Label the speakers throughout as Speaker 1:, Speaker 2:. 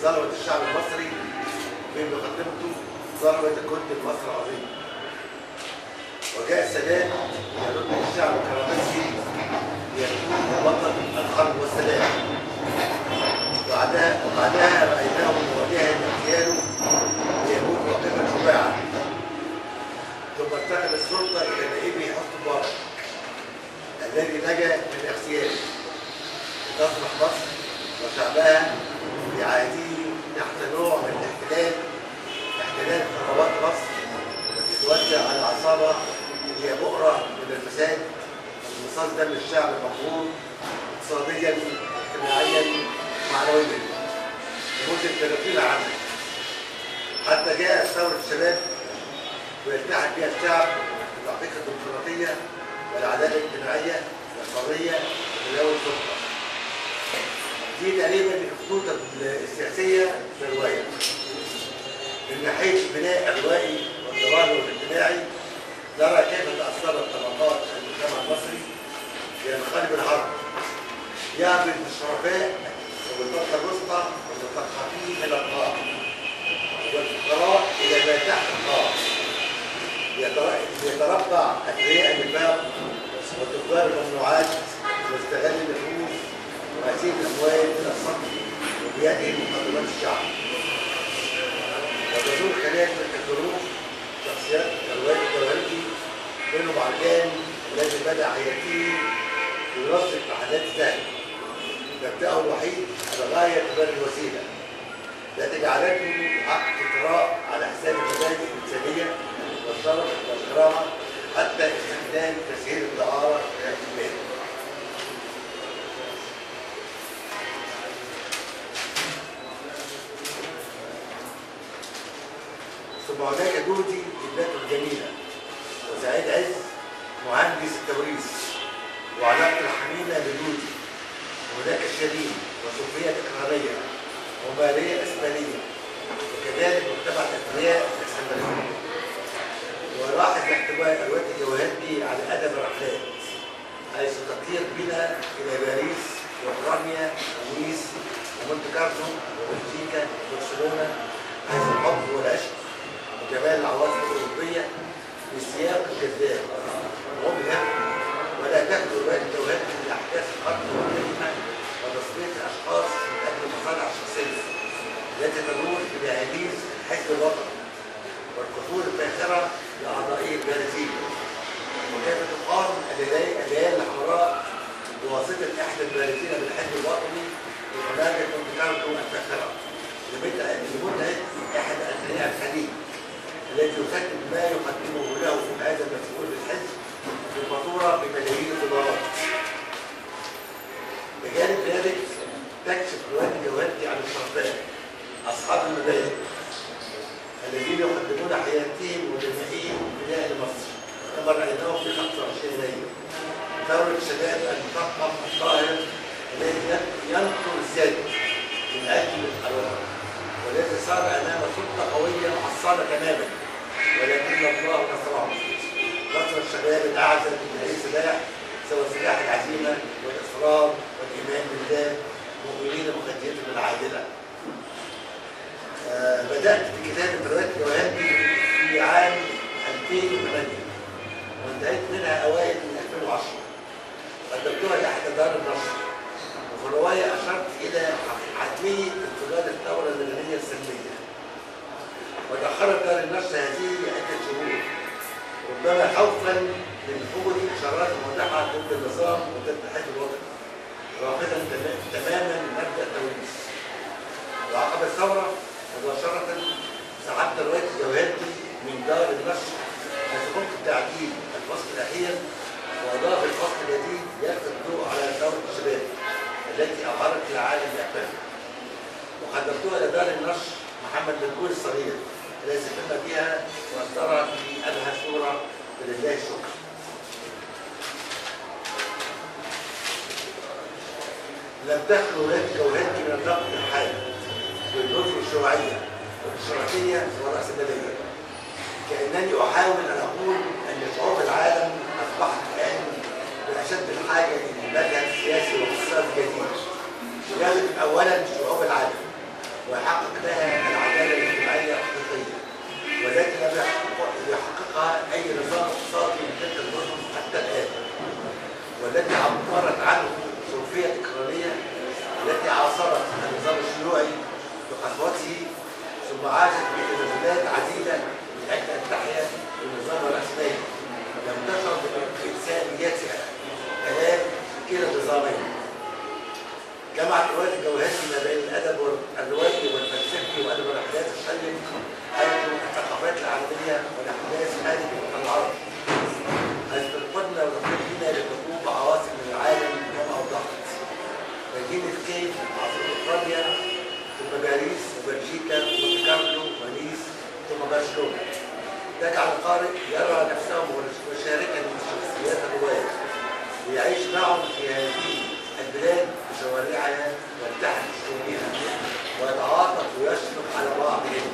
Speaker 1: ثروة الشعب المصري في مقدمته ثروة الجند المصري العظيم. وجاء السلام يرد الشعب كرامته ليكون بطل الحرب والسلام. وبعدها رأيناه مواجها اغتياله ليموت واقفا شجاعا، ثم انتقل السلطة إلى نائبه حسني مبارك الذي نجا من اغتياله، لتصبح مصر وشعبها في عهده تحت نوع من احتلال ثروات مصر، وتتوزع على عصابة هي بؤرة من الفساد وامتصاص دم الشعب المقهور اقتصاديا اجتماعيا معنويا لمدة 30 عاما، حتى جاءت ثورة الشباب ويتحد بها الشعب بتحقيق الديمقراطية والعدالة الاجتماعية والحرية وتداول السلطة. دي تقريبا الخطوط السياسية في الرواية. من ناحية البناء الروائي والتضامن الاجتماعي نرى كيف تأثرت طبقات المجتمع المصري بانقلاب الحرب، يعمل بالشرفاء وبالطبقة الوسطى والمثقفين إلى القاع والفقراء إلى ما تحت القاع، يتربع أثرياء النفاق وتجار الممنوعات واستغل النفوذ وهذه الأموال إلى الصقر وبيده مقدمات الشعب. وتدور خلال تلك الظروف شخصيات كرواية الجوهرجي منهم عرجان الذي بدأ حياته بوصف محلات الذهب، مبدأه الوحيد الغاية تبرر الوسيلة، التي جعلته حق الثراء على حساب المبادئ الإنسانية والشرف والكرامة حتى استخدام تسهيل الدعارة والاعتماد. ثم هناك جودي ابنته الجميلة وسعيد عز مهندس التوريث وعلاقته الحميمة بجودي، وهناك الشريف وصوفية الإقرارية ومالية إسبانية، وكذلك مجتمع الأثرياء الإسكندرية. ولاحظ احتواء الواد الجوهرجي على أدب الرحلات، حيث تطير بنا إلى باريس وأوكرانيا ونيس ومونت كارلو وبلجيكا وبرشلونة، حيث الحب والعشق وجمال العواصم الأوروبية في سياق جذاب ومبهر، ولا تخلو الواد الجوهرجي من أحداث القتل والجريمة وتصفية الأشخاص من أجل المصالح الشخصية التي تدور إلى عزيز الحزب الوطني والقصور الفاخرة لأعضائه البارزين، وكيف تقام الليالي الحمراء بواسطة إحدى البارزين بالحزب الوطني لمناجة مونت كارلو الفاخرة لمتعة أحد أثرياء الحديث الذي يسدد ما يقدمه له هذا المسؤول بالحزب في الفاتورة بملايين الدولارات. بجانب ذلك تكشف رواية الجوهرجي عن الشرفاء أصحاب المبادئ الذين يقدمون حياتهم ودمائهم بناء لمصر، كما رأيناه في 25 يناير ثورة الشباب المثقف الطاهر الذي ينقل الذات من أجل الوطن، والذي صار أمام سلطة قوية محصنة تماما، ولكن الله نصره. نصر الشباب الأعزل من أي سلاح سوى سلاح العزيمة والإصرار والإيمان بالله، مؤمنين بقضيتهم العادلة. بدأت في كتابة رواية الجوهرجي في عام 2008 وانتهيت منها أوائل من 2010. قدمتها لأحد دار النشر، وفي الرواية أشرت إلى حتمية انفجار الثورة المدنية السلمية، ودخلت دار النشر هذه لعدة شهور، ربما خوفا من فوز إشارات موضحة ضد النظام وضد الحزب الوطني، رافضا تماما مبدأ التوريث. وعقب الثورة مباشرة سحبت رواية الجوهرجي من دار النشر حيث قمت بتعديل الفصل الأخير وإضافة الفصل الجديد يلفت الضوء على ثورة الشباب التي أظهرت العالم بأكمله، وقدمتها لدار النشر محمد مدبولي الصغير الذي قمنا بها وأصدرها في أبهى صورة ولله الشكر. لم تخلو رواية الجوهرجي من النقد الحاد بالجزء الشيوعية والاشتراكية والرأسمالية، كأنني أحاول أن أقول أن شعوب العالم أصبحت الآن بأشد الحاجة إلى المنهج السياسي والاقتصادي جديد يخدم أولا شعوب العالم ويحقق لها العدالة الاجتماعية الحقيقية، والتي لم يحققها أي نظام اقتصادي من تلك النظم حتى الآن، والتي عبرت عنه صوفية تكرارية التي عاصرت النظام الشيوعي بخطوته، ثم عاشت بتنازلات عديدة من أجل أن تحيا بالنظام الرأسمالي، لم تشعر بإنسانيتها الآن كلا النظامين. جمعت رواية الجوهري ما بين الأدب الروائي والفلسفي وأدب الأحداث الشيق حيث الثقافات العالمية والأحداث هذه المتطلعات، حيث تنقلنا وتقودنا للركوب عواصم من العالم كما أوضحت، مدينة كيف عاصمة أوكرانيا، ثم باريس وبلجيكا ومونte كارلو ونيس ثم برشلونة، تجعل القارئ يرى نفسه مشاركا من شخصيات الرواية ويعيش معهم في هذه البلاد بشوارعها ويلتحم بشؤونها ويتعاطف ويشفق على بعضهم،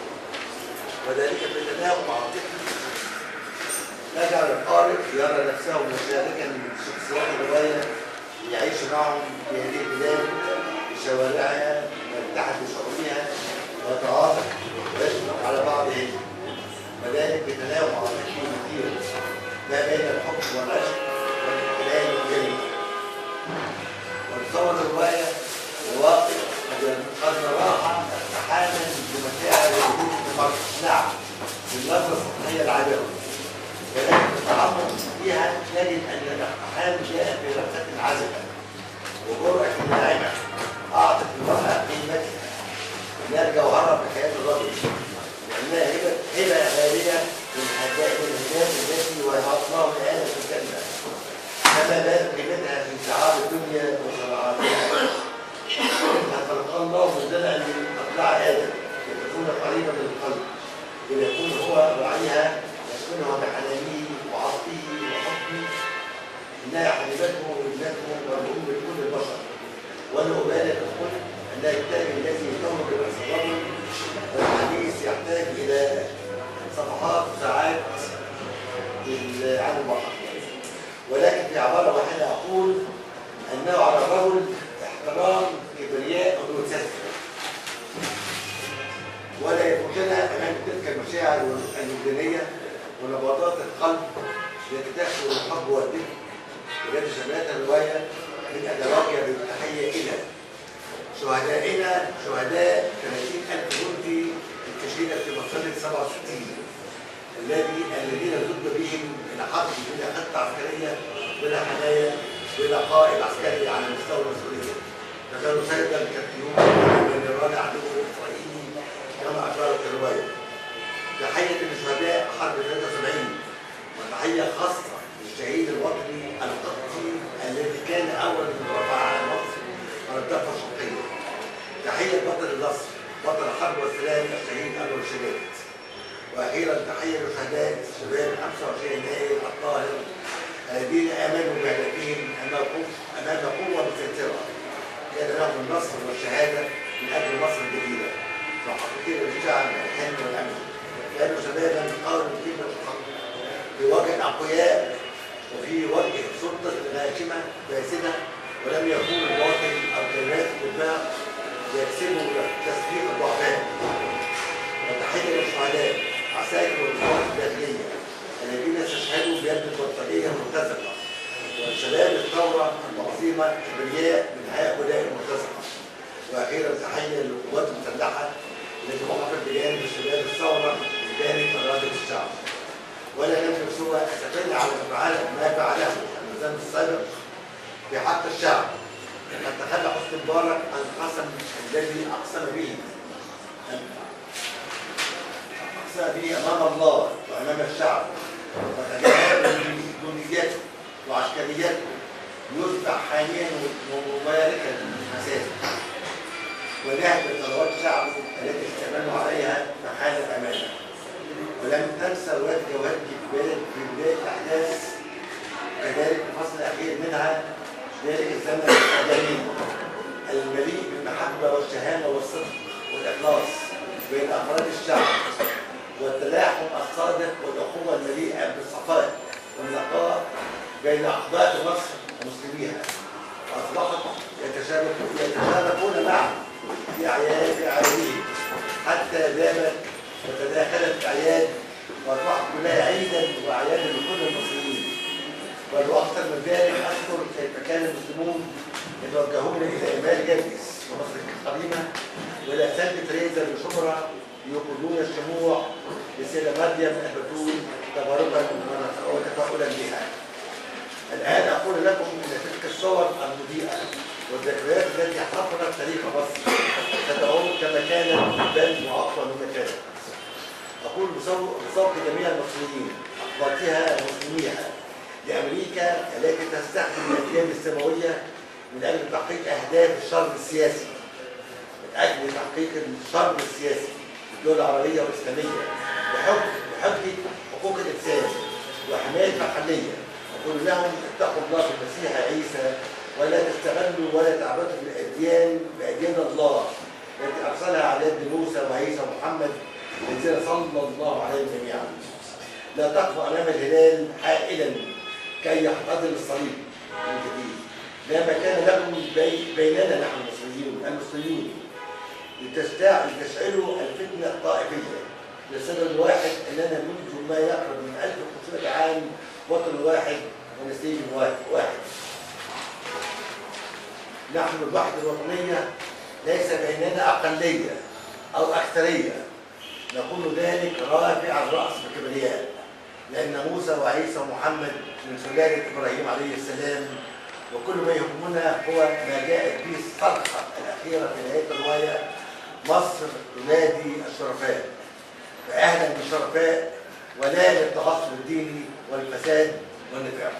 Speaker 1: وذلك بتناغم عاطفي يجعل القارئ يرى نفسه مشاركا من شخصيات الرواية ويعيش معهم في هذه البلاد بشوارعها ويلتحم بشؤونها ويتعاطف ويشفق على بعضهم، وذلك بتناغم عاطفي مثير ما بين الحب والعشق والاحتلال والجريمة. ونصور الرواية الواقع قد نراها اقتحاما بمشاعر الوجود في مصر، نعم بالنظرة السطحية العابرة، ولكن التعمق فيها نجد أن الاقتحام جاء في رقة عذبة وجرأة ناعمة أعطت المرأة قيمتها، إنها الجوهرة في حياة الرجل، لأنها هبة غالية من الهدايا التي وهبت الله لآدم في الجنة، كما بان قيمتها في انتعاب الدنيا وصناعاتها. قد خلق الله منزلها من أضلاع آدم لتكون قريبا للقلب، وليكون هو راعيها يسكنها بحنانه وعطفه وحبه، إنها حبيبته وابنته والأم لكل البشر، ولا أبالغ أقول أنها الكتاب الذي يتوج برأس الرجل، والحديث يحتاج إلى صفحات وساعات عن البحر، ولكن في عبارة واحدة أقول أنه على الرجل احترام كبرياء ونسفه، ولا يفوتنا أمام تلك المشاعر الوجدانية ونبضات القلب التي تأخذ الحب والذكر، والتي شملت الرواية من أدراجها بالتحية إلى شهدائنا، شهداء 30,000 جندي الكشيدة في مصر 67 الذين ضد بهم إلى حرب بلا خطة عسكرية بلا حماية بلا قائد عسكري على مستوى المسؤولية، فكانوا سيدا كالطيور من نيران عدو إسرائيلي كما أشارت الرواية. تحية لشهداء حرب 73 وتحية خاصة للشهيد الوطني القبطي الذي كان أول من رفع على مصر على الضفة الشرقية. تحية بطل النصر بطل الحرب والسلام الشهيد أنور الشباب. واخيرا تحيه لشهداء الشباب 25 يناير الطاهر الذين امنوا بهدفهم امام قوه مسيطره كان لهم النصر والشهاده من اجل مصر الجديده، محققين للشعب الحلم والامل، كانوا شبابا قالوا بكلمه الحق في وجه الاقوياء وفي وجه سلطه غاشمه فاسده، ولم يكونوا الباطل او كلمات الدفاع يكسبوا تصديق الضعفاء. وتحيه للشهداء عساكر والقوات الداخليه الذين استشهدوا بيد البلطجيه المرتزقه، وشباب الثوره العظيمه الابرياء من هؤلاء المرتزقه. واخيرا تحيه للقوات المسلحه التي وقفت بجانب الشباب الثوره بجانب اراده الشعب، ولا نملك سوى اسفنا على ما فعله النظام السابق في حق الشعب. قد تخلى حسني مبارك عن القسم الذي اقسم به امام الله وامام الشعب، وتجاهل دونيته وعسكريته يصبح حاليا مباركا للمساجد، ونهب ثروات شعبه التي استمنوا عليها محال امانه. ولم تنسى روايه جوهري في بدايه الاحداث كذلك الفصل الاخير منها ذلك الزمن الجميل المليء بالمحبه والشهامه والصدق والاخلاص بين افراد الشعب، والتلاحم الصادق والاخوه المليئه بالصفاء والنقاء بين اقباط مصر ومسلميها، واصبحت يتشاركون معا في اعيادهم وتداخلت الأعياد وأصبحت كلها عيدا وأعيادا لكل المصريين. بل وأكثر من ذلك أذكر كيف كان المسلمون يتوجهون إلى إمال جرجس ومصر القديمة وإلى سانت تريزا بشبرا ليوقدون الشموع لسيدة مريم البتول تباركا وتفاؤلا بها. الآن أقول لكم أن تلك الصور المضيئة والذكريات التي حفرت تاريخ مصر ستعود كما كانت بل وأقوى مما كانت. أقول بصوت جميع المصريين أقباطها ومسلميها لأمريكا التي تستخدم الأديان السماوية من أجل تحقيق أهداف الشر السياسي، من أجل تحقيق الشر السياسي في الدول العربية والإسلامية بحجة حقوق الإنسان وحماية المحلية. أقول لهم اتقوا الله في المسيح عيسى ولا تستغلوا ولا تعبثوا بأديان الله التي أرسلها على يد موسى وعيسى ومحمد الذين صلى الله عليهم جميعا. لا تقفوا أمام الهلال حائلا كي يحتضن الصليب من جديد. لا مكان لكم بيننا نحن المسلمين لتشعلوا الفتنة الطائفية. للسبب الواحد أننا منذ ما يقرب من 1500 عام وطن واحد ونسيج واحد. نحن الوحدة الوطنية ليس بيننا أقلية أو أكثرية نقول ذلك رافع الرأس بكبرياء، لأن موسى وعيسى ومحمد من سلالة إبراهيم عليه السلام، وكل ما يهمنا هو ما جاءت به الصرخة الأخيرة في نهاية الرواية: مصر تنادي الشرفاء. فأهلا بالشرفاء ولا للتعصب الديني والفساد والنفاق.